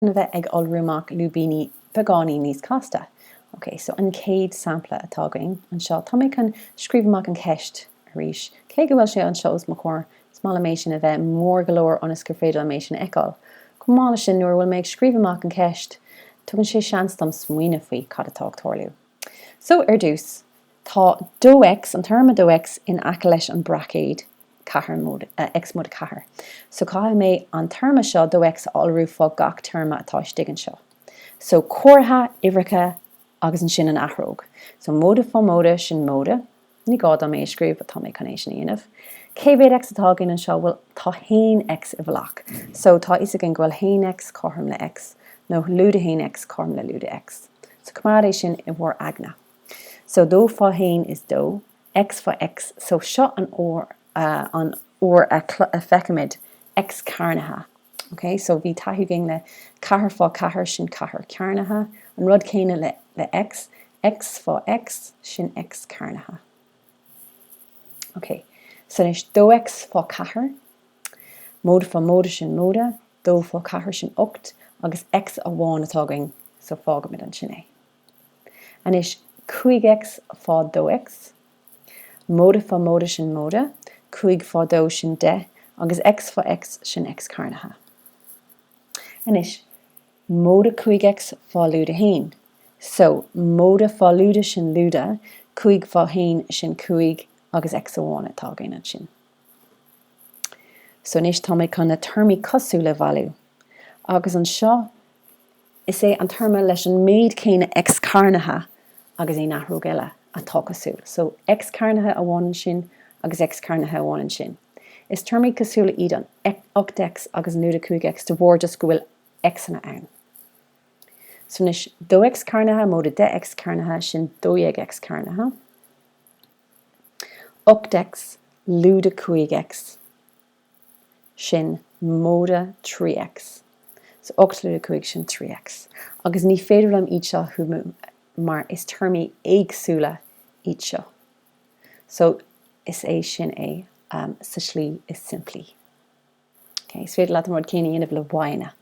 A bheith ag iolrú amach lúibíní beagáinín níos casta. Ok, so an chéad sampla atá againn anseo, tá mé chun scríobh amach an cheist arís. Cé go bhfuil sé anseo os mo chomhair, is maith liom é sin a bheith mór go leor ionas gur féidir liom é sin a fheiceáil. Chomh maith leis sin, nuair a bhfuil mé ag scríobh amach an cheist, tugann sé seans dom smaoineamh faoi cad atá ag tarlú. So, ar dtús, tá 2x, an téarma 2x, in aice leis an braicéad. 4 móide, x móide 4. So caithfidh mé an téarma seo 2x a iolrú fá gach téarma atá istigh anseo. So comhartha, uimhreacha agus ansin an athróg. So móide fá móide, sin móide. Ní gá dom é a scríobh but tá mé chun é sin a dhéanamh. Cé mhéad x atá againn anseo? Bhuel tá 1x i bhfolach. So tá a fhios againn go bhfuil 1x cothrom le x nó lúide 1x cothrom le lúide x. So coimeád é sin i bhur aigne. So 2 fá 1 is 2. x fá x, so seo an uair an uair a feicimid x cearnaithe. Ok, so bhí taithí againn le 4 fá 4, sin 4 cearnaithe. An rud céanna le le x, x fá x, sin x cearnaithe. Ok, so anois 2x fá 4, móide fá móide sin móide, 2 fá 4 sin 8, agus x amháin atá againn, so fágaimid ansin é. Anois, 5x fá 2x, móide fá móide sin móide, 5 fá 2 sin 10, agus x fá x sin x cearnaithe. Anois, móide 5x fá lúide 1. So, móide fá lúide sin lúide, 5 fá 1 sin 5, agus x amháin atá againn ansin. So anois tá mé chun na téarmaí cosúla a bhailiú. Agus anseo, Is é an téarma leis an méid céanna x cearnaithe agus aon athróg eile atá cosúil. So, x cearnaithe amháin ansin agus x cearnaithe amháin ansin. Is téarmaí cosúla iad an 8x agus an lúide 5x de bharr just go bhfuil x-anna ann. So anois, 2x cearnaithe móide 10x cearnaithe, sin 12x cearnaithe. 8x lúide 5x. sin móide 3x. So 8 lúide 5 sin 3x. Agus ní féidir liom iad seo a shuimiú mar is téarmaí éagsúla iad seo. So is é sin é um, sa slí is simplí. Okay, is féidir leat an rud céanna a dhéanamh le y-anna.